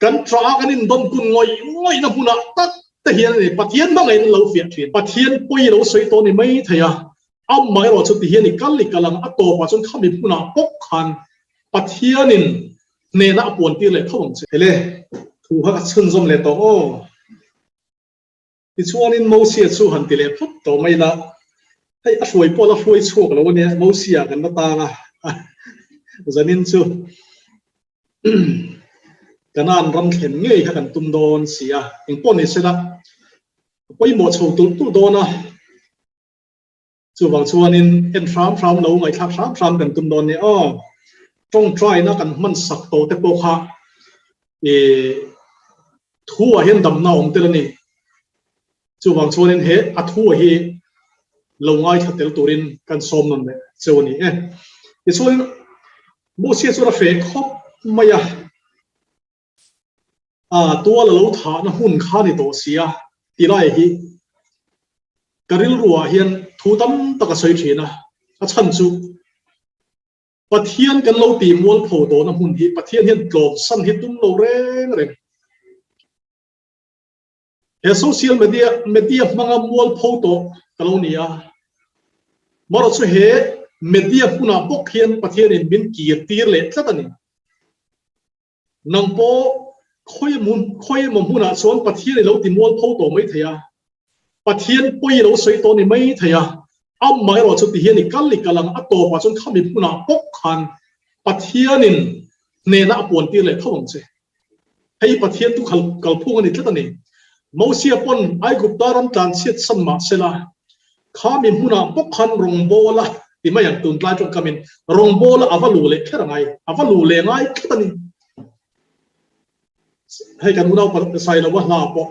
Kan ṭah a kan indawm kun ngawih ngawihna hmunah tak te hian a ni Pathian hmangaihna lo fiah ṭhin. Pathian pawi lo sawi tawh ni mai thei a, amaherawh chu tihian i kal i kal ang a tawpah chuan khami hmunah bawk khan Pathianin hnena a puan tir leh tho ang che. Hele, thu kha ka chhunzawm leh tawh aw. Tichuanin Mosia chu han ti leh phawt tawh mai ila, hei a hruai pawh la hruai chhuak lo ania, Mosia kan la tang a, zanin chu Kanaan ram thlen ngei kha kan tum dawn si a, engpawh ni sela a pawimawh chho tulh tulh dawn a, chuvang chuanin en hram hram lo ngaihthlak hram hram kan tum dawn nia aw. Tawngtaina kan hman sak tawh te pawh kha ih thu ah hian damna a awm tel a ni. Chuvang chuanin he a thu hi lo ngaithla tel turin kan sawm nawn leh cheu a ni e. Tichuan Mosia chuan a feh khawp mai a, a tual a lo thahna hmun kha ni tawh si a ti lai hi ka rilruah hian thu tam tak a sawi thin a, a chhan chu Pathian kan lo tih mualpho tawhna hmun hi Pathian hian tlawmsan hi tum lo reng reng. He social media media hmanga mualpho tawh ka lo ni a, marawh chu he media hmunah bawk hian Pathianin min kir tir leh tlat a ni. Nang pawh khawi hmun khawi emaw hmunah chuan Pathian i lo ti mualpho tawh mai thei a, Pathian pawi i lo sawi tawh ni mai thei a, amaherawh chu tihian i kal i kal ang a tawpah chuan khami hmunah bawk khan Pathianin hnehna a puan tir leh tho ang che. Hei Pathian tu khal kalphung a ni tlat a ni. Mosia pawn Aigupta ram tlan chhiat san mah sela, kha mi hmunah bawk khan rawngbawla ti mai ang tuntlai tawngkamin rawngbawla a va luh leh kher a ngai, a va luh leh ngai tlat a ni. Hei kan unau Sailoa hla pawh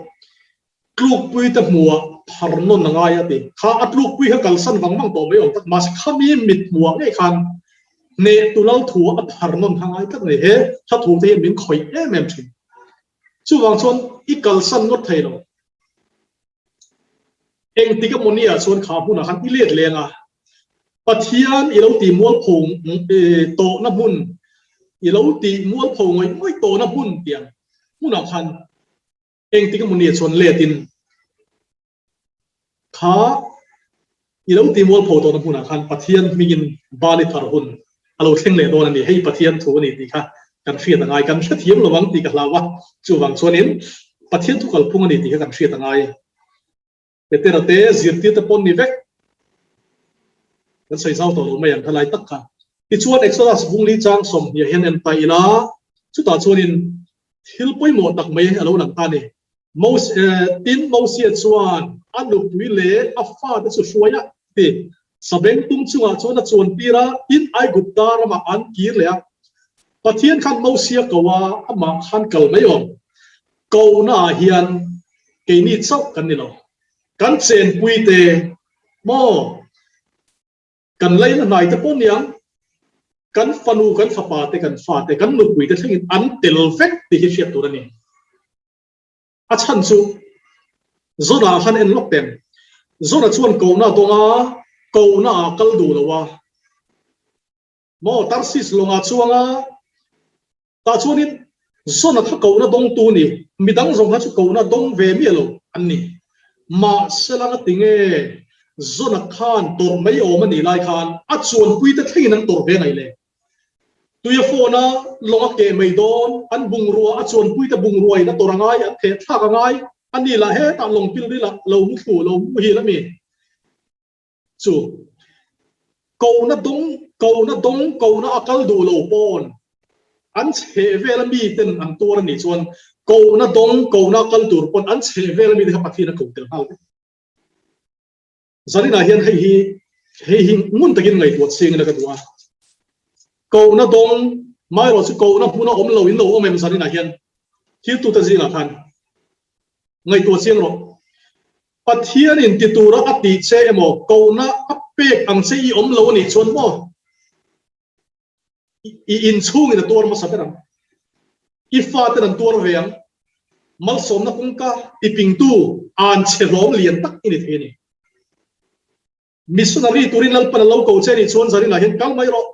tlukpui te hmuah phar nawn a ngai a ti. Kha a tlukpui kha kalsan vang vang tawh mai awm tak mahse khami mit hmuah ngei khan hneh tu lal thu a phar nawn kha ngai tlat a ni. He hla thu te hian min khawih em em thin. Chuvang chuan i kalsan ngawt thei lo. Engtik emaw nia chuan kha hmunah khan i let leng a, Pathian i lo tih mualpho tawhna hmun, i lo tih mualpho ngawih ngawih tawhna hmun tiang hmunah khan Engtik emaw nia chuan letin kha i lo ti mualpho tawhna hmunah khan Pathian hmingin Bali thar hun a lo thleng leh dawn a ni. Hei Pathian thu a ni tih kha kan hriat a ngai. Kan hrethiam lo ang tih ka hlau a, chuvang chuanin Pathian thu kalphung a ni tih kha kan hriat a ngai. Petera te zirtir te pawn ni vek kan sawi zau tawh lo mai ang kha lai tak kha. Tichuan Exodus vungli chang 20 hian en ta ila, chutah chuanin thil pawimawh tak mai a lo lang ta a ni. Mose, tin Mosia chuan a nupui leh a fate chu hruai a ti. Sabengtung chungah chuan a chuan tir a, tin Aigupta ramah an kir leh a. Pathian khan Mosia ko a, amah khan kal mai awm. Kohnaah hian keini chauh kan ni lo. Kan chenpui te maw? Kan laina hnai te pawh niang, kan fanu, kan fapa te, kan fa te, kan nupui te thlengin an tel vek tih hi hriat tur a ni. A chhan chu Zona khan en lawk teng. Zona chuan kohna a dawng a, kohna ah kal duh lo a. Maw Tarsis lawngah chuang a, tah chuanin Zona kha kohna dawngtu a ni. Midang zawng kha chu kohna dawng ve miah lo an ni. Mahsela nga tinge Zona khan tawrh mai awm a nih lai khan a chuanpuite thlengin an tawrh ve ngaih le? Tuia phone a lawng a keh mai dawn, an bungrua a chuanpuite bungruain a tawrh a ngai, an theh thlak a ngai, a ni lah hetah lawng pilril ah lo mu thlu lo muhil a mi. Chu kohna dawng kohna dawng kohna a kal duh lo pawn an chheh vel a mi ten an tuar a nih chuan kohna dawng kohna a kal tur pawn an chheh vel a mi te kha Pathian a ko tel nghal vek. Zaninah hian hei hi hei hi ngun takin ngaihtuah chiang ila ka duh a. Kohna dawng maherawh chu kohna hmuna awm lo in lo awm em zaninah hian thiltute zingah khan ngaihtuah chiang rawh. Pathianin ti tura a tih che emaw, kohna a pek ang che i awm lo a nih chuan maw i inchhungin a tuar hmasa ber ang. I faten an tuar ve ang. Malsawmna kawngka tipingtu an che hlawm lian tak i ni thei a ni. Missionary turin Lalpan a lo ko che a nih chuan Zarinah hian kal mai rawh.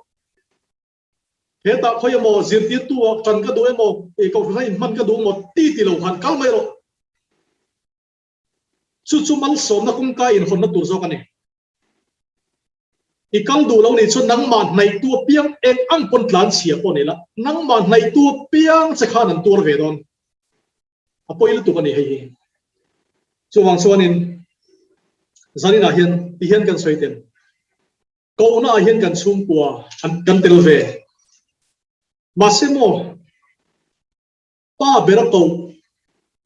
Hetah khawi emaw zirtirtu ah tan ka duh emaw? Kohhran a inhman ka duh maw ti ti lo khan kal mai rawh. Chu chu malsawmna kawngka inhawnna tur zawk a ni. I kal duh lo nih chuan nangmah hnaihtu apiang eng ang pawn tlan chhia pawh ni la, nangmah hnaihtu apiang che khan an tuar ve dawn. A pawi lutuk a ni hei hi. Chuvang chuanin zaninah hian ti hian kan sawi tel. Kohna ah hian kan chhungkua kan tel ve. Mahse maw Pa ber a ko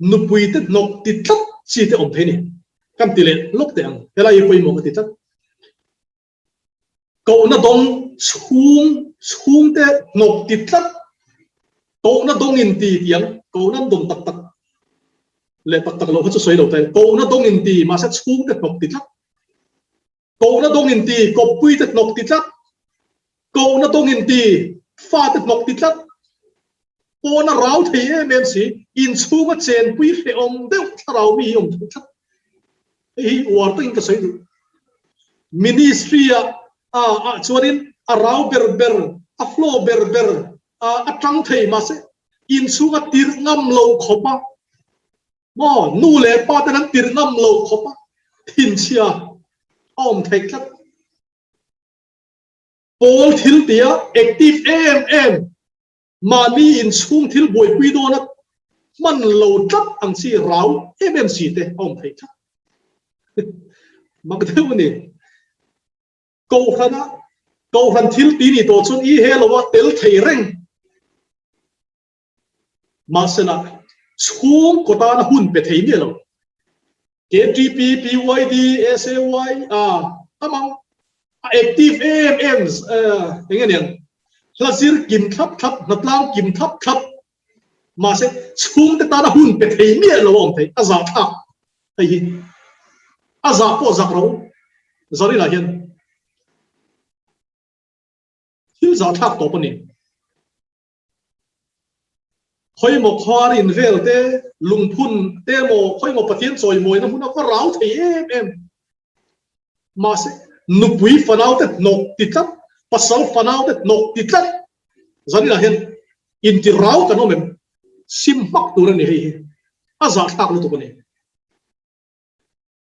nupui te hnawk ti tlat chi te awm thei ni. Kan ti leh lawk teh ang. Helai hi pawimawh ka ti tlat. Kohna dawng chhung chhung te hnawk ti tlat. Kohna dawng in ti ti ang. Kohna an dawng tak tak leh tak tak lo kha chu sawi lo ta ila. Kohna dawng in ti mahse chhung te hnawk ti tlat. Kohna dawng in ti kawppui te hnawk ti tlat. Kohna dawng in ti fa te hnawk ti tlat. Pawn a rau thei em em si, inchhunga chenpui hrehawm deuh thlarau mi hi awm thei tlat. Hei hi uar takin ka sawi duh. Ministry ah ah chuanin a rau ber ber, a flow ber ber a tang thei mahse inchhunga tirh ngam lo khawp a Maw, nu leh pa ten an tirh ngam lo khawp a, thinchhia a awm theih tlat. Pawl thil tia active em em, mahni inchhung thil buaipui dawna hman lo tlat ang chi rau em em si te a awm theih tlat. Mak deuh a ni. Kohhrana Kohhran thil ti ni tawh chuan i he lo a tel thei reng. Mahsela, chhungkaw tana hun pe thei miah lo. KTP, PYD, SAY, a tam ang. A active em em eng nge niang? Hla zir kim thlap thlap, hnatlang kim thlap thlap. Mahse, chhungte tana hun pe thei miah lo a awm thei, a zahthlak hei hi. A zah pawh zak ro, Zarina hian. Thil zahthlak tawp a ni. Khawimaw khuar in vel te, lungphun te emaw khawimaw Pathian chawimawina hmun a va rau thei em em. Mahse, nupui fanau te hnawk ti tlat, pasal fanau te hnawk ti tlat zaninah hian inti rau kan awm em? Sim hmak tur a ni hei hi. A zahthlak lutuk a ni.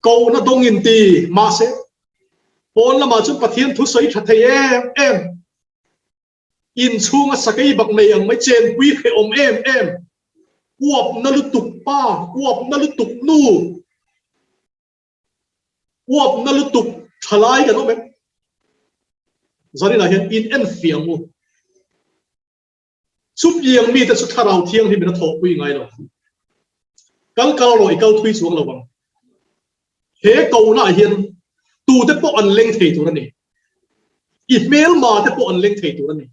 Kohna dawng in ti mahse, pawn lamah chuan Pathian thu sawi tha thei em em. Inchhunga sakei bak nei ang mai chenpui hrehawm em em, uapna lutuk pa, uapna lutuk nu, uapna lutuk thalai kan awm em? Zaninah hian in en fiah ang u. Chutiang mite chu thlarau thianghlim in a thawhpui ngai lo. Kal kal rawh i kal thui chuang lo ang. He kohnaah hian tute pawh an leng thei tur a ni. I hmelma te pawh an leng thei tur a ni.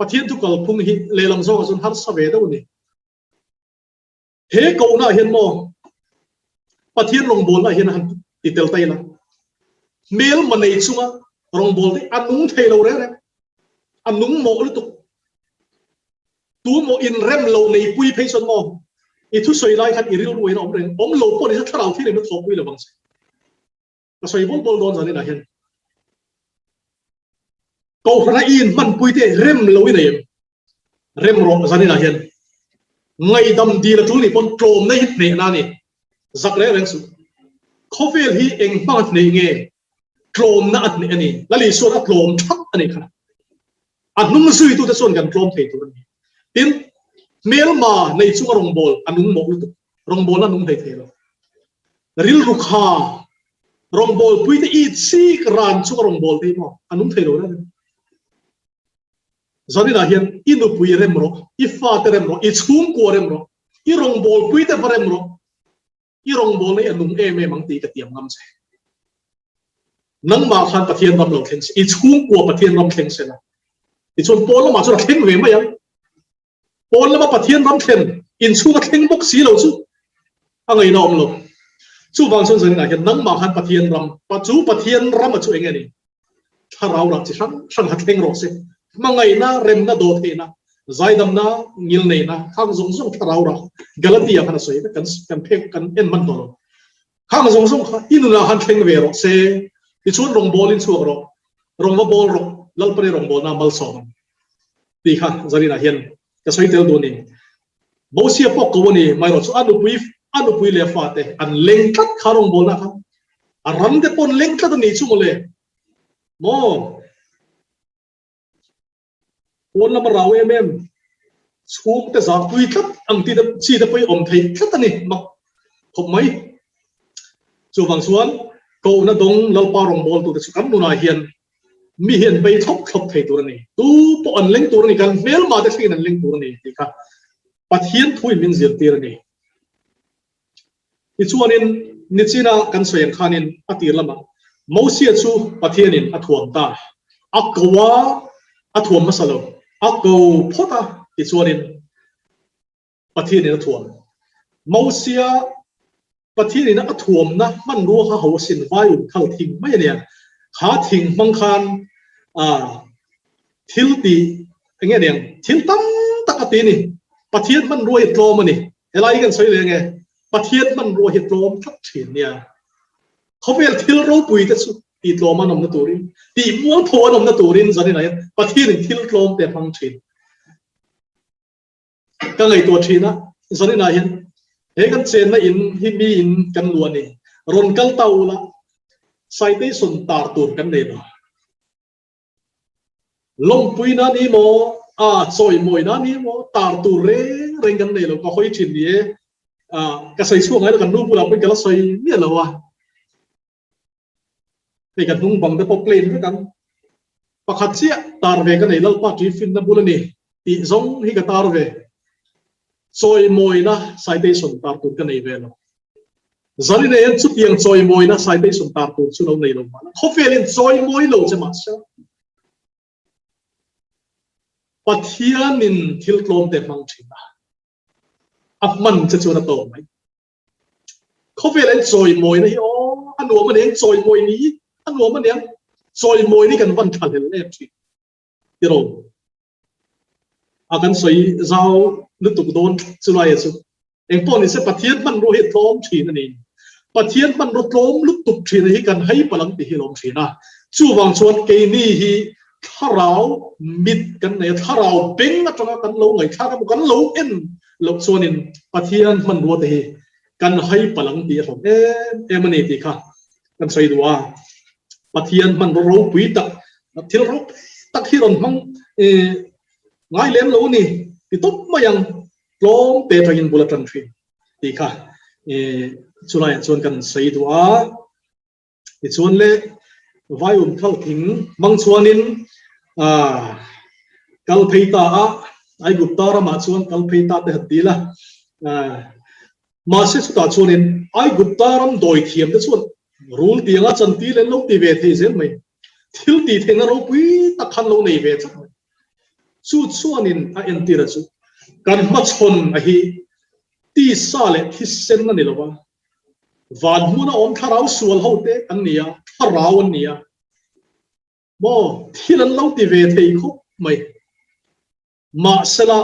Pathian thu kalphung hi lehlam zawngah chuan harsa ve deuh a ni. He kohnaah hian maw Pathian rawngbawlnaah hian a han ti tel ta ila. Hmelma nei chunga rawngbawlte a nung thei lo reng reng. A nung mawh lutuk. Tu maw inrem lo neipui phei chuan maw i thusawi lai khan i rilru in a awm reng, awm lo pawh nise thlarau thil in a thawhpui lo vang che. Ka sawi bawl bawl dawn zanin ah hian. Kohhrana i inhmanpui te rem lo i nei em? Rem rawh zanin ah hian. Ngaihdam dil a tul nih pawn tlawmna hi hnehna a ni. Zak reng reng suh. Khawvel hi eng hmang a hneh nge? Tlawmna a hneh a ni. Lal Isuan a tlawm thap a nih kha. A hnung zuitute chuan kan tlawm thei tur a ni. Tin, hmelma nei chunga rawngbâwl a nung mawh lutuk. Rawngbâwlna a nung hlei thei lo. Rilru kha rawngbâwlpuite it sik ran chunga rawngbâwl te hi maw a nung thei lo reng reng. Zaninah hian i nupui rem rawh, i fate rem rawh, i chhungkua rem rawh, i rawngbâwlpuite va rem rawh. I rawngbawlna hi a nung em em ang tih ka tiam ngam che. Nangmah khan Pathian ram lo thleng se, i chhungkua Pathian ram thleng se la. Tichuan pawn lamah chuan a thleng ve mai ang. Pawn lama Pathian ram thlen inchhung a thleng bawk si lo chu a ngaihna awm lo. Chuvang chuan zaninah hian nangmah khan Pathian ram, chu Pathian ram a chu eng nge ni? Thlarau rah chi hrang hrang ha thleng rawh se. Hmangaihna, remna, dawhtheihna, zaidamna, ngilneihna, khang zawng zawng thlarau rah Galatia khan a sawi vek kan kan phek kan en hman tawh lo. Khang zawng zawng kha i nunah khan thleng ve rawh se. Tichuan rawngbawlin chhuak rawh, rawnva bawl rawh, Lalpani rawngbawlna malsawm ang. Tih kha Zarina hian ka sawi tel duh a ni. Mosia pawh ko a ni, amaherawh chu a nupui a nupui leh a fate an leng tlat kha rawngbawlna kha a ram te pawh an leng tlat a nih chu mawle. Maw? Pawn lama rau em em chhung te zah pui tlat ang tih te chi te pawh hi awm thei tlat a ni mak khawp mai. Chuvang chuan kohna dawng Lalpa rawngbawltute chu kan nunah hian mi hi an bei thlawp thlawp thei tur a ni. Tu pawh an leng tur a ni, kan hmelma te thlengin an leng tur a ni tih kha Pathian thuin min zirtir a ni. Tichuanin nichina kan sawi ang khanin a tir lamah Mosia chu Pathianin a thuam ta, a ko a, a thuam hmasa lo, a ko phawt a, tichuanin Pathianin a thuam. Mosia Pathianin a thuamna hmanrua kha ho asin vai um khal thing mai a nia. Kha thing hmang khan thil ti eng nge niang thil tam tak a ti a ni. Pathian hmanrua hi tlawm a ni. Helai hi kan sawi leh nge Pathian hmanrua hi tlawm tlat thin nia. Khawvel thil ropui te chu tih tlawm an awmna turin, tih mualpho an awmna turin zaninah hian Pathianin thil tlawm te a hmang thin. Ka ngaihtuah thin a, zaninah hian he kan chenna in hi mi in kan luah a ni. Rawn kal ta ula, citation tar tur kan nei lo. Lawmpuina ni maw, a chawimawina ni maw, tar tur reng reng kan nei lo. Ka hawi thin ni e, ka sawi chhuak ngai lo, kan nu bulah pawhin ka la sawi miah lo a. Hei ka hnung bang te pawh plain vek ang. Pakhat chiah tar ve ka nei Lalpa ṭi finna bul a ni tih zawng hi ka tar ve. Chawimawina citation tar tur ka nei ve lo. Zarina hian chutiang chawimawina citation tar tur chu lo nei lo mahla khawvelin chawimawi lo che mahse Pathianin thil tlawm te hmang thin a, a hman che chuan a tawk mai. Khawvel an chawimawina hi aw a nuam a niang chawimawi ni a nuam a niang chawimawi ni kan van tha hlel em thin tiro a kan sawi zau lutuk dawn chulai chu engpawh ni se Pathian hmanrua hi tlawm thin a ni Pathian hmanrua tlawm lutuk thin hi kan hei palang ti hi lawm thin a chuvang chuan keini hi thlarau mit kan nei a thlarau beng atanga kan lo ngaihthlak emaw kan lo en loh chuanin Pathian hmanrua te hi kan hai palh ang tih a hlawm em em a ni tih kha kan sawi duh a. Pathian hmanrua ropui tak, thil ropui tak hi rawn hmang ngai lem lo a ni ti tawp mai ang, tlawm te atangin bul a tan thin tih kha chulaiah chuan kan sawi duh a. Tichuan le vaium thal thing hmang chuanin kal phei ta a, Aigupta ramah chuan kal phei ta te han ti la. Mahse chutah chuanin Aigupta ram dawi thiam te chuan rul tianga chanti leh an lo ti ve thei zel mai. Thil tih theihna ropui tak khan lo nei ve tlat mai. Chu chuanin a entir a chu kan hmachhawn a hi tisa leh thisen a ni lo va, Van hmuna awm thlarau sual ho te an ni a, thlarau an ni a. Maw, thil an lo ti ve thei khawp mai. Mahsela,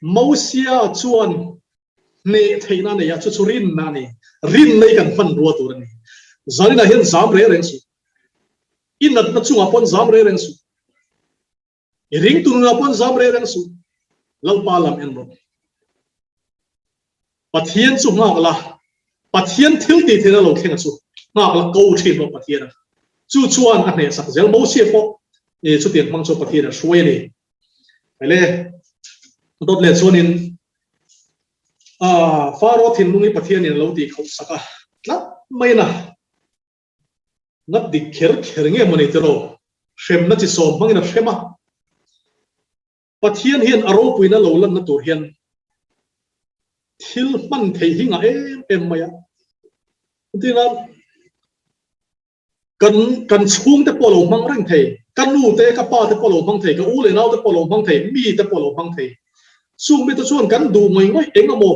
Mosia chuan hneh theihna a nei a, chu chu rinna a ni. Rinna hi kan hmanrua tur a ni. Zaninah hian zam reng reng suh. I natna chungah paw'n zam reng reng suh. I ring tur nunah pawn zam reng reng suh. Lalpa lam en rawh. Pathian chu nghak la, Pathian thil tih theihna lo thleng a chu nghak la ko thin rawh Pathian a. Chu chuan a hnehsak zel. Mosia pawh chutiang hmang chu Pathian a hruai a ni. Ele dawt leh chuanin Faro thinlung hi Pathianin a lo tih khauhsak a tlat mai na. Ngat dik kher kher nge maw ni tiraw? Hremna chi sawm hmangin a hrem a. Pathian hian a ropuina lo lanna tur hian thil hman theih hi ngah em em mai a. Entirna, kan kan chhungte pawh lo hmang reng thei, ka nu te, ka pa te pawh lo hmang thei, ka u leh nau te pawh lo hmang thei, mi te pawh lo hmang thei. Chung mite chuan kan duh ngawih ngawih eng emaw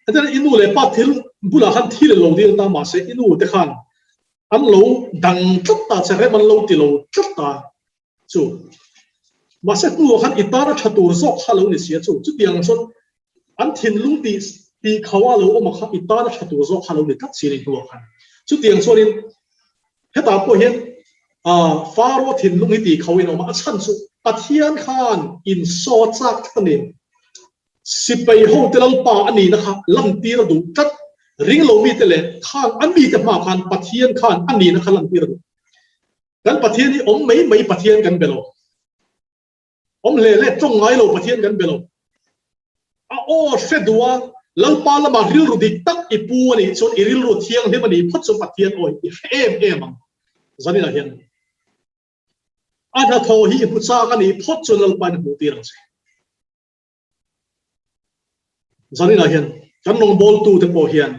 Hetiang i nu leh pa thil bulah khan thil lo dil ta mahse i nu te khan an lo dang tlat ta che, rem an lo ti lo tlat ta chu. Mahse hnuah khan i tana tha tur zawk kha lo ni sia chu. Chutiang chuan an thinlung tih tih kho a lo awm a kha i tana tha tur zawk kha lo ni tlat si a ni hnuah khan. Chutiang chuanin hetah pawh hian Faro thinlung hi tih kho in a awm a, a chhan chu. Pathian khan in saw chak tlat a ni. Sipai hote Lalpa a nihna kha lantir a duh tlat. Ringlo mite leh khang a mite hma khan Pathian khan a nihna kha lantir a duh. Kan Pathian hi awm mai mai Pathian kan be lo. Awm hle hle tawng ngai lo Pathian kan be lo. A aw hre duh a, Lalpa lamah rilru dik tak i pu a nih chuan i rilru thianghlim a nih phawt chuan Pathian aw i hre em em ang. Zaninah hian a hnathawh hi i hmu chak a nih phawt chuan Lalpa in a hmuh tir ang che. Zaninah hian kan rawngbawltute pawh hian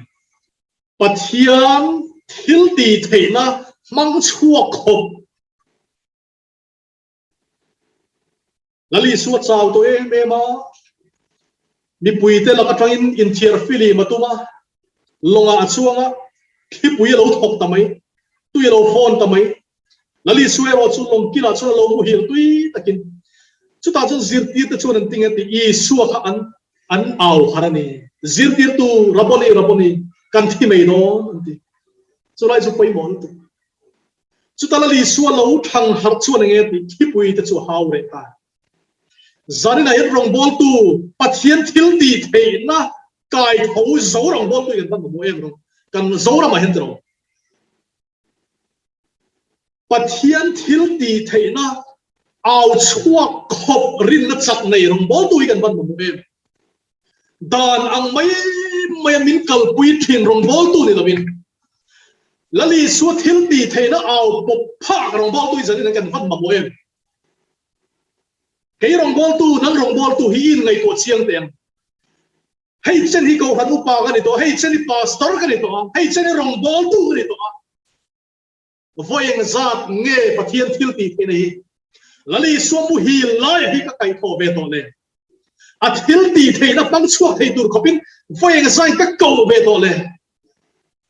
Pathian thil tih theihna hmang chhuak khawp Lal Isua chau tawh em em a, mipuite lak atangin inthiar filim a tum a, lawngah a chuang a, thlipui a lo thawk ta mai, tui a lo fawn ta mai. Lal Isua erawh chu lawng kilah chuan a lo muhil tui takin. Chutah chuan zirtirte chuan an ti nge tih Isua kha an an au har a ni. Zirtirtu, Rabboni, Rabboni, kan thi mai dawn an ti. Chulai chu pawimawh lutuk. Chuta Lal Isua lo thang harh chuan enge tih thipui te chu a hau reh ta. Zaninah hian rawngbawltu Pathian thil tih theihna kai tho zo rawngbawltu hi kan van mamawh em rawng kan Zoramah hian tiraw. Pathian thil tih theihna au chhuak khawp rinna chak nei rawngbawltu hi kan van mamawh em. Dan ang mai maia min kalpui thin rawngbawltu ni lovin Lal Isua thil tih theihna au pawp phak rawngbawltu hi zanin an kan hman mamawh em? Kei rawngbawltu, nang rawngbawltu hi i inngaihtuah chiang teh ang. Hei chen hi Kohhran upa ka ni tawh a, hei chen hi Pastor ka ni tawh a, hei chen hi rawngbawltu ka ni tawh a. Vawi engzat nge Pathian thil tih theihna hi Lal Isua muhil laia hi ka kaihthawh ve tawh le? A thil tih theihna hmang chhuak thei tur khawpin vawi engzai ka koh ve tawh le?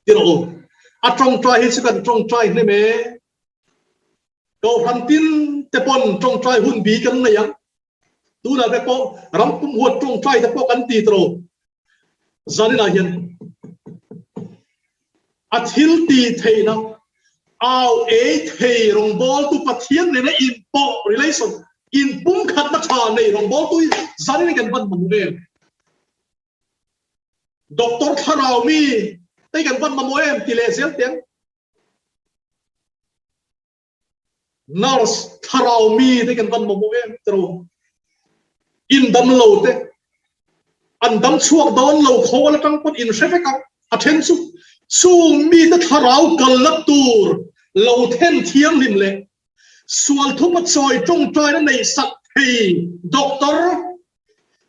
Ti rawh u. A tawngtai hi chu kan tawngtai hnem e. Kohhran tin te pawn tawngtai hun bi kan nei ang. Tunah te pawh ram pum huat tawngtai te pawh kan ti tawh. Zaninah hian a thil tih theihna au ei thei rawngbawltu Pathian nena inpawh relation inpumkhatna tha nei rawngbawltu hi zanin kan van mamawh em? Doctor thlarau mi te kan van mamawh em ti leh zel teng. Nurse thlarau mi te kan van mamawh em tiro. In dam lo te an dam chhuak dawn lo khawl atang pawn in hre vek a, a then chu chung mi te thlarau kalna tur lo then thianghlim leh sual thupa chawi tawngtaina neih sak thei doctor,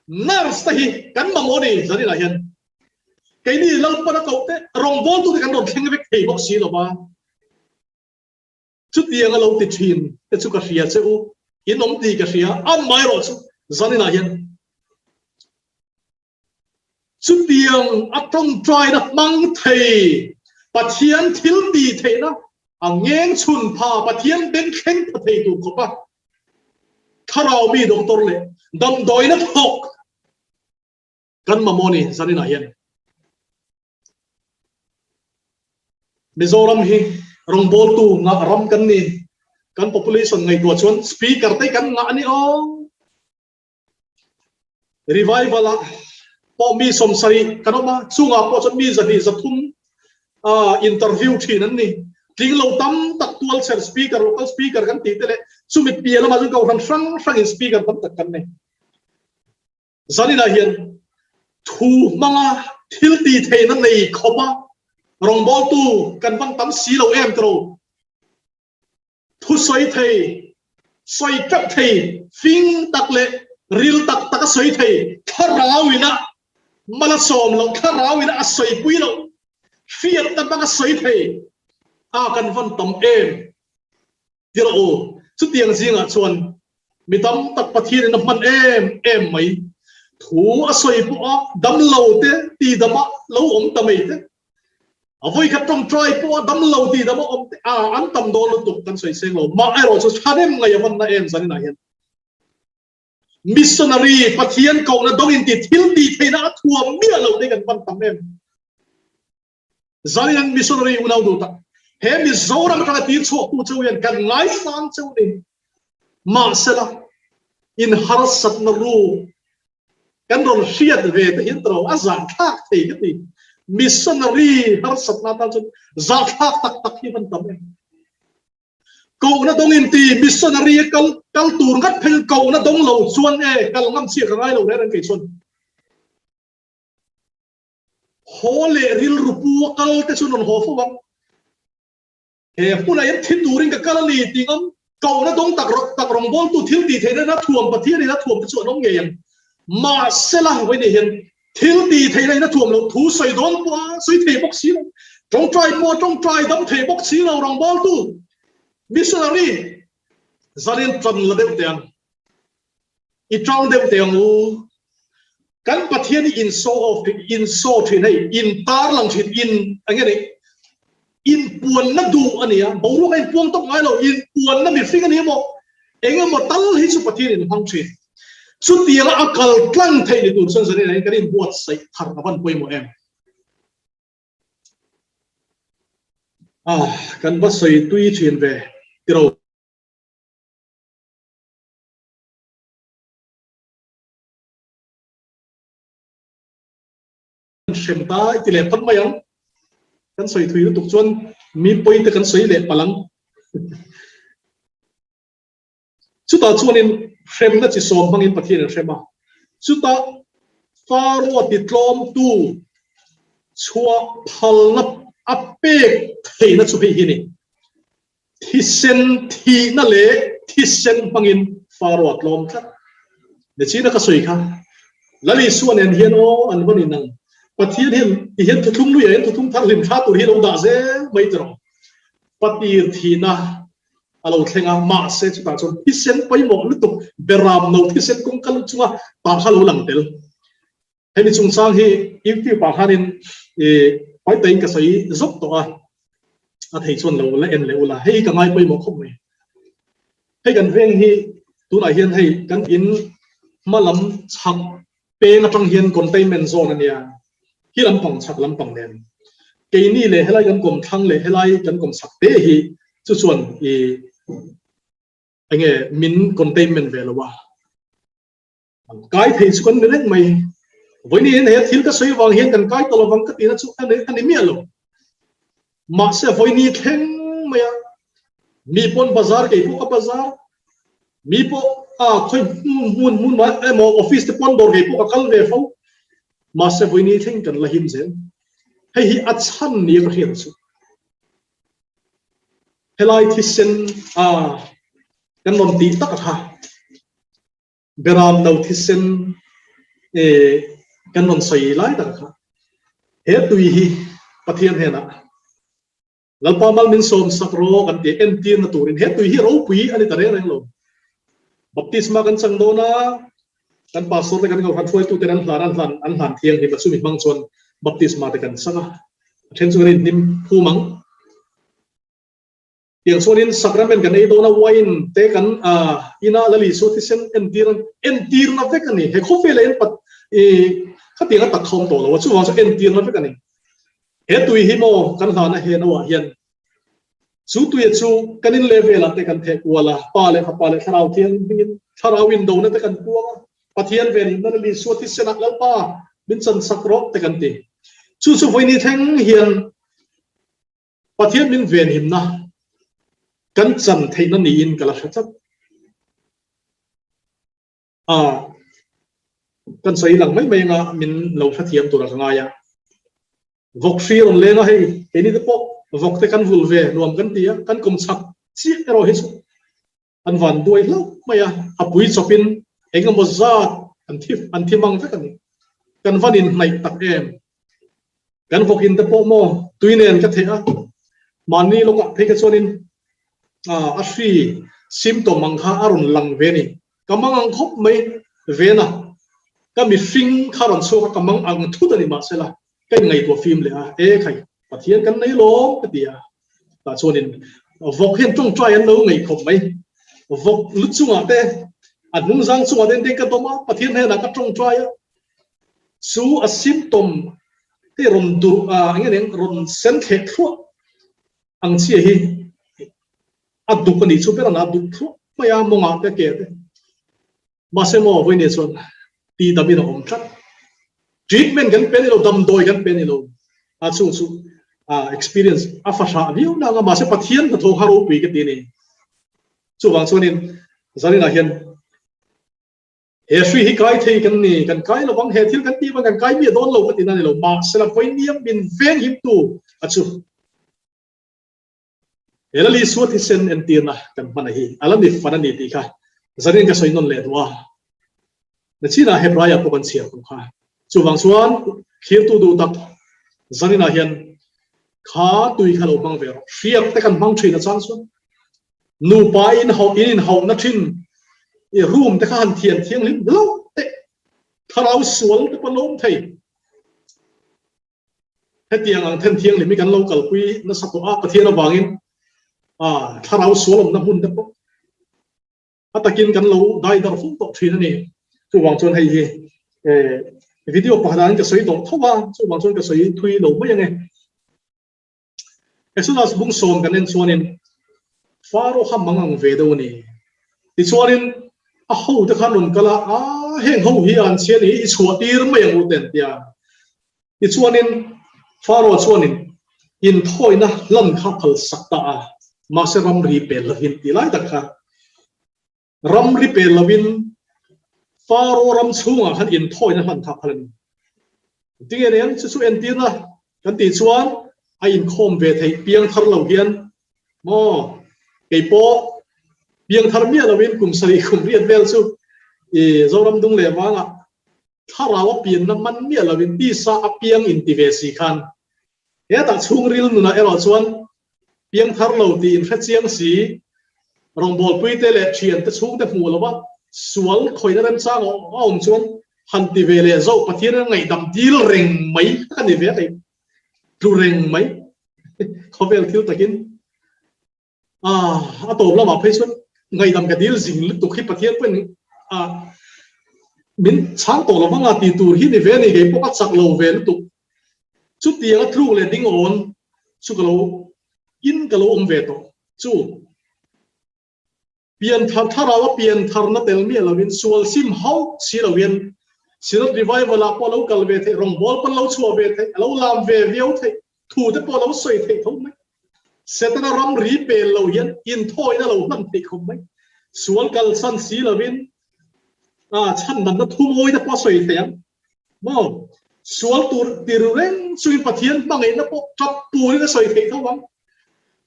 nurse te hi kan mamawh a ni zaninah hian. Keini Lalpan a koh te rawngbawltute kan rawn thleng vek thei bawk si lo va. Chutiang a lo ti thin te chu ka hria che u, in awm tih ka hria, amaherawh chu zaninah hian chutiang a tawngtaina hmang thei Pathian thil tih theihna a ngeng chhun pha Pathian beng thleng pha thei tur khawpa thlarau mi doctor leh damdawina thawk kan mamawh a ni zaninah hian. Mizoram hi rawngbawltu ngah ram kan ni. Kan population ngaihtuah chuan speaker te kan ngah a ni aw. Revival ah pawh mi 70 kan awm a, chungah pawh chuan mi 203 interview thin an ni. Tling lo tam tak tualchher speaker, local speaker kan tih te leh chumi piah lamah chuan kohhran hrang hrangin speaker tam tak kan nei. Zaninah hian thu hmanga thil tih theihna nei khawpa rawngbawltu kan van tam si lo em tiro. Thu sawi thei, sawi teuh thei, fing tak leh ril tak taka sawi thei, thlarau ina mal a sawm loh, thlarau ina a sawipui loh, hriatna hmanga sawi thei a kan van tam em. Ti rawh u, chutiang zingah chuan mi tam tak Pathianin a hman em em mai. Thu a sawi pawha damlo te tidama lo awm ta mai te, a vawikhat tawngtai pawha damlo tidama awm te, a an tam dawn lutuk kan sawi seng lo. Mah erawh chu thahnem ngaih a vanna em zaninah hian missionary Pathian kohna dawngin ti thil tih theihna a thuam miah lo te kan van tam em. Zion Missionary unau duh tak, he Mizoram atanga tir chhuaktu cheu hian kan ngaisang cheu ni. Mahsela. In harsatna ruk kan rawn hriat ve te hian tawh a zahthlak thei ka ti. Missionary harsatna atan chuan zahthlak tak tak hi van tam em. Kohna dawng in ti missionary a kal kal tur ngat phei kohna dawng lo chuan e kal ngam chiah ka ngai lo reng reng kei chuan. Haw leh rilru pu a kal te chu rawn haw fo ang. He hmunah hian thi turin ka kal a ni tih ngam kohna dawng tak tak rawngbawltu thil tih theihna in a thuam Pathian in a thuam te chu an awm ngei ang. Mahsela vawiin hian thil tih theihna in a thuam loh thu sawi dawn pawh a sawi thei bawk si lo. Tawngtai pawh a tawngtai dam thei bawk si lo rawngbawltu missionary zalin tan la deuh teh ang. I tang deuh teh ang u. Kan Pathian hi in show off thin, in show thin hei, in tar lang thin, in eng nge ni, in puanna duh a ni a, boruak a inpuang tawp ngai lo, in puanna mihring a ni emaw, eng emaw tal hi chu Pathian in hmang thin. Chutianga a kal tlang theih ni tur chuan zanin ah hian kan inbuatsaih thar a van pawimawh em. Ah, kan va sawi tui thin ve tiro. Hrem ta i ti leh phawt mai ang. Kan sawi thui lutuk chuan mi pawi te kan sawi leh palh ang. Chutah chuanin hremna chi sawm hmangin Pathian in hrem a. Chutah Faro ti tlawmtu chhuah phalna a pek theihna chu hei hi a ni. Thisen thihna leh thisen hmangin Faro a tlawm tlat. Nichina ka sawi kha, Lal Isua nen hian aw an va ni nang. Pathian hian ti hian thuthlung luiah hian thuthlung thar hlim thla tur hi lo dah zel mai ti rawh. Patir thihna a lo thleng a, mahse chutah chuan thisen pawimawh lutuk beram no thisen kawngka lut chunga tah kha lo lang tel. Hemi chungchang hi YouTube ah khanin pai taiin ka sawi zawk tawh a, a thei chuan lo la en leh ula, hei hi ka ngai pawimawh khawp mai. Hei kan veng hi tunah hian hei kan in hma lam chhak peng atang hian containment zone a nia, hi lampang chhak lampang nen keini leh helai kan kawmthlang leh helai kan kawmchhak te hi chu chuan i enge min containment ve lo a. Kai thei chu kan ni reng mai. Vawiin hian he thil ka sawi vang hian kan kai ta lovang ka tihna chu a ni miah lo. Mahse vawiin thleng mai a, mi pawn bazar kei pawh ka bazar, mi pawh a khawi hmun hmun hmun mah emaw office te pawn dawr kei pawh ka kal ve fo. Mahse vawiin thleng kan la him zel. Hei hi a chhan nia ka hriat chu. Helai thisen a kan rawn tih tak a kha. Beram no thisen e kan rawn sawi lai tak kha he tui hi Pathian hnenah Lalpa mal min sawm sak rawh kan ti entirna turin he tui hi ropui a ni ta reng reng lo. Baptisma kan chang dawn a, kan pastor te kan kohhran hruaitu ten an hlan an hlan an hlan thianghlim a chumi hmang chuan baptisma te kan chang a, a then chu kan inhnim phum ang. Tiang chuanin sacrament kan ei dawn a, wine te kan in a, Lal Isua thisen entir entirna vek a ni. He khawvelah hian pat i khatiang a tak khawm tawh lo a, chuvang chu entirna vek a ni. He tui hi maw kan hlana he noah hian chu tuia chu kan in leh velah te kan theh kual a, Pa leh Fapa leh Thlarau Thianghlim Thlarau indona te kan puang a, Pathian venhimna Lal Isua thisenah Lalpa min chansak rawh te kan ti. Chu chu vawiini thleng hian Pathian min venhimna kan chan theihna niin ka la hre tlat. A, kan sawi lang mai mai anga min lo hrethiam tura ka ngai a. Vawk hri rawn leng a hei, keini te pawh vawk te kan vul ve nuam kan ti a, kan kum chak chiah erawh hi chu an van duai hlauh mai a, a pui chawpin eng emaw zat an thi an thi mang vek a ni. Kan van inhnaih tak em? Kan vawkin te pawh maw tui nen ka theh a, mahni lawkah phei kha chuanin a hri symptom ang kha a rawn lang ve a ni. Ka mang ang khawp mai ven a, ka mihring kha rawn chhuak a, ka mang ang thut a ni mahsela ka inngaihtuah fim leh a, e khai, Pathian kan nei lawm ka ti a, tah chuanin vawk hian tawngtai an lo ngaih khawp mai, vawk lu chungah te, a hnungzang chungah te engtin ka dawm a, Pathian hnenah ka tawngtai a, chu a symptom te rawn durh a, eng nge eng rawn sen thleh thluah ang chiah hi a duk a nih chu ber a, a duk thluah mai a, mawngah te a ke te. Mahse maw vawiin chuan ti damin a awm tlat. Treatment kan pe ni lo, damdawi kan pe ni lo. A chung chu experience a fahrah viau nang a, mahse Pathian hnathawh kha ropui ka ti a ni. Chuvang chuanin Zaninah hian he hri hi kai thei kan ni, kan kai lovang, he thil kan tih vang kan kai miah dawn lo ka ti na ni lo, mahse la vawiin min veng himtu a chu. He la Isua thisen entirna kan hman a hi a la ni fan a ni tih kha zanin ka sawi nawn leh duh a. Nachinah Hebraia pawh kan chhiar tawh kha. Chuvang chuan thlirtu duh tak zaninah hian kha tui kha lo hmang ve rawh. Hriak te kan hmang thin a chang chuan nupa in hauh in inhauhna thin i room te kha han thian thianghlim hlauh teh thlarau sual te pawh lawm thei. Hetiang ang then thianghlim hi kan lo kalpui nasa tawh a, Pathian avangin thlarau sual awmna hmun te pawh a takin kan lo dai darh fo tawh thin a ni. Chuvang chuan hei hi video pakhat ah ka sawi tawh tho a, chuvang chuan ka sawi thui lo mai ange. Exodus bung sawm kan en chuanin Faro kha mang ang ve deuh a ni. Tichuanin a ho te khan rawn kal a, a heng ho hi an chhia ni i chhuah tir mai ang u te an ti a. Tichuanin Faro chuanin inthawina hlan kha phal sak ta a, mahse ramri pel lovin tih lai tak kha ramri pel lovin Faro ram chhungah khan inthawina hlan kha phal a ni. Tinge nen chu chu entirna kan tih chuan a inkhawm ve theih piang thar lo hian maw kei pawh piang thar miah lovin kum sarih kum riat vel chu i Zoram dung leh vangah Thlarau a pianna man miah lovin tisa a piang inti ve si khan hetah chhungril nunah erawh chuan piang thar lo tih inhre chiang si, rawngbawlpuite leh thiante chhungte hmuh lova sual khawihna remchang a awm chuan han ti ve leh zoh Pathian a ngaihdam dil reng mai ka ni ve a kei tlu reng mai khawvel thil takin A tawp lamah phei chuan ngaihdam ka dil zing lutuk hi Pathian pawhin min chhang tawh lo vang a tih tur hi ni ve a ni, kei pawh ka chak lo ve lutuk. Chutiang a tluk leh ding awn chu ka lo in ka lo awm ve tawh chu. Pianthar thlarau a piantharna tel miah lovin sual sim hauh si loin Synod Revival ah pawh a lo kal ve theih, rawngbawl pawn lo chhuah ve theih, a lo lam ve viau theih, thu te pawh a lo sawi theih tho mai. Setana ramri pel lo hian inthawina lo hman theih khawp mai. Sual kalsan si lovin chhandanna thu mawi te pawh a sawi theih ang. Maw? Sual tur tir reng chungin Pathian hmangaihna pawh tap turin a sawi theih tho ang.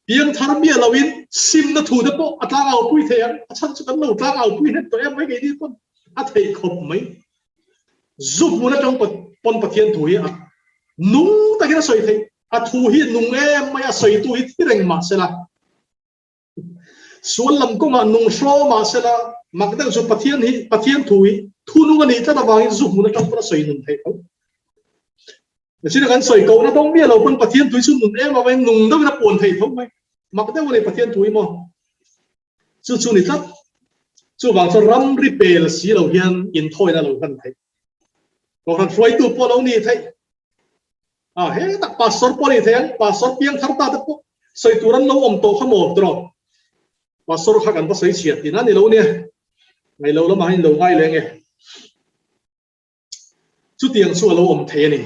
Piangthar miah loin simna thu te pawh a tlangaupui thei ang. A chhan chu kan lo tlangaupui hnem tawh em mai keini pawn a theih khawp mai. Zu hmun atang pawn Pathian thu hi a nung takin a sawi theih. A thu hi nung em mai a sawitu hi thi reng mah sela. Sual lam kawngah nung hraw mah sela mak deuh chu Pathian hi Pathian thu hi thu nung a nih tlat avangin zu hmun atang pawn a sawi nun theih tho. China kan sawi kohna dawng miah lo pawn Pathian thu hi chu nun em avangin nung deuhin a puan theih tho mai. Mak deuh a ni Pathian thu hi maw. Chu chu ni tlat. Chuvang chuan ramri pel si lo hian inthawina lo hlan theih. Kohhran hruaitu pawh lo ni theih. A hetak pastor pawh ni thei ang, pastor piang thar ta te pawh sawi tur an lo awm tawh kha maw tiraw. Pastor kha kan va sawi chhiat tihna a ni lo nia. Ngaih lo lamah hian lo ngai leng e. Chutiang chu a lo awm thei a ni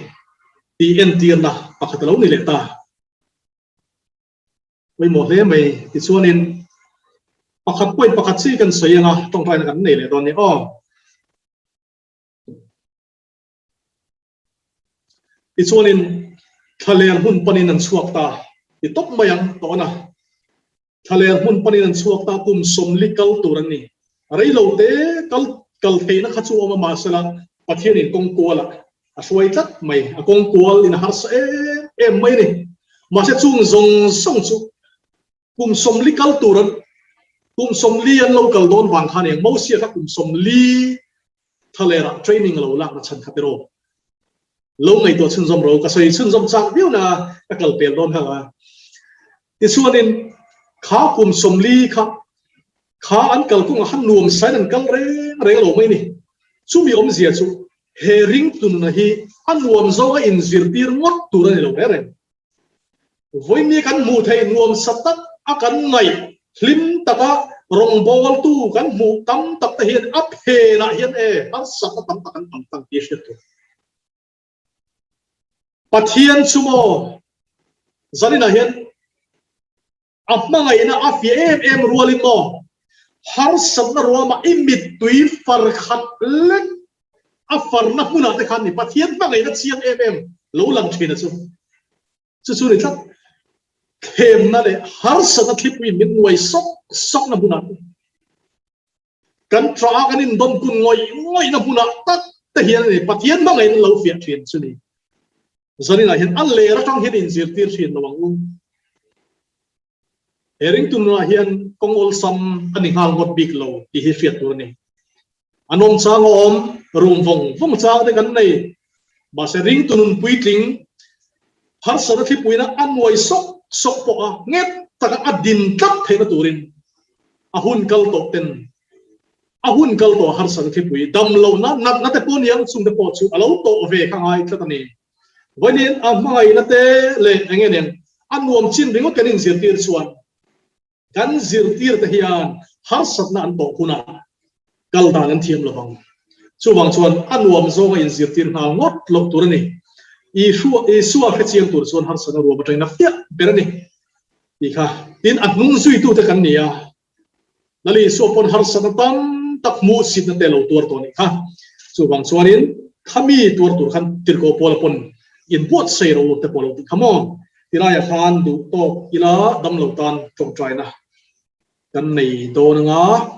tih entirna pakhat a lo ni leh ta. Pawimawh hle mai tichuanin pakhat point pakhat chi kan sawi anga tawngtaina kan nei leh dawn nia aw. Tichuanin thlaler hmun panin an chhuak ta ti tawp mai ang tawna. Thlaler hmun panin an chhuak ta kum 40 kal tur an ni. Reilo te kal kal theihna kha chu awm a mahsela Pathianin kawng kualah a hruai tlat mai. A kawng kual in a harsa em em mai a ni. Mahse chung zawng zawng chu kum 40 kal tur an kum 40 an lo kal dawn vang khan eng Mosia kha kum 40 thlalerah training a lo lakna chhan kha tiraw. Lo ngaihtuah chhunzawm ro ka sawi chhunzawm chak viau na ka kal pel dawn kha a. Tichuanin kha kum 40 kha kha an kal kawngah khan nuam sain an kal reng reng lo mai ni. Chumi awmzia chu he ringtunna hi a nuam zawnga inzirtir ngawt tur a ni lo reng reng. Vawimi kan hmuh theih nuam sa tak a kan ngaih hlim taka. Rawngbawltu kan hmuh tam tak te hian a phenah hian e harsatna tam tak an tam tak tih hriat tur. Pathian chu maw zaninah hian A hmangaihna a fiah em em rualin maw harsatna ruama i mittui far khat lek a farna hmunah te khan ni Pathian hmangaihna chiang em em lo lang thin a chu. Chu chu ni tlat thlemna leh harsatna thlipuiin min nuai sawk sawkna hmunah te kan tah a kan indawm kun ngawih ngawihna hmunah tak te hian a ni Pathian hmangaihna lo fiah thin chu ni. Zaninah hian a ler atang hian inzirtir thin lo ang u. He ringtunah hian kawng awlsam a ni nghal ngawt bik lo tih hi hriat tur a ni. A nawm chang a awm, rum vawng vawng chang te kan nei. Mahse ringtu nun puitling harsatna thlipuina a nuai sawk sawk pawh a nghet taka a din tlat theihna turin a hun kal tawh ten a hun kal tawh harsatna thlipui dam lohna natna te pawh niang chung te pawh chu a lo tawh ve kha ngai tlat a ni. Vawiin a hmangaihna te leh eng nge nen a nuam chin ringawt kan inzirtir chuan kan zirtir te hian harsatna an tawh hunah kal dan an thiam lovang. Chuvang chuan a nuam zawnga inzirtir nghal ngawt loh tur a ni. Isua Isua hrechiang tur chuan harsatna ruam atangin a fiah ber a ni tih kha. Tin, a hnung zuitute kan ni a, Lal Isua pawn harsatna tam tak hmuhsitna te lo tuar tawh a nih kha. Chuvang chuanin khami tuar tur khan tirhkoh Paula pawn inbuatsaih ro te pawh lo tih kha maw? Tilaiah khan duh tawk ila damlo tan tawngtaina kan nei dawn anga.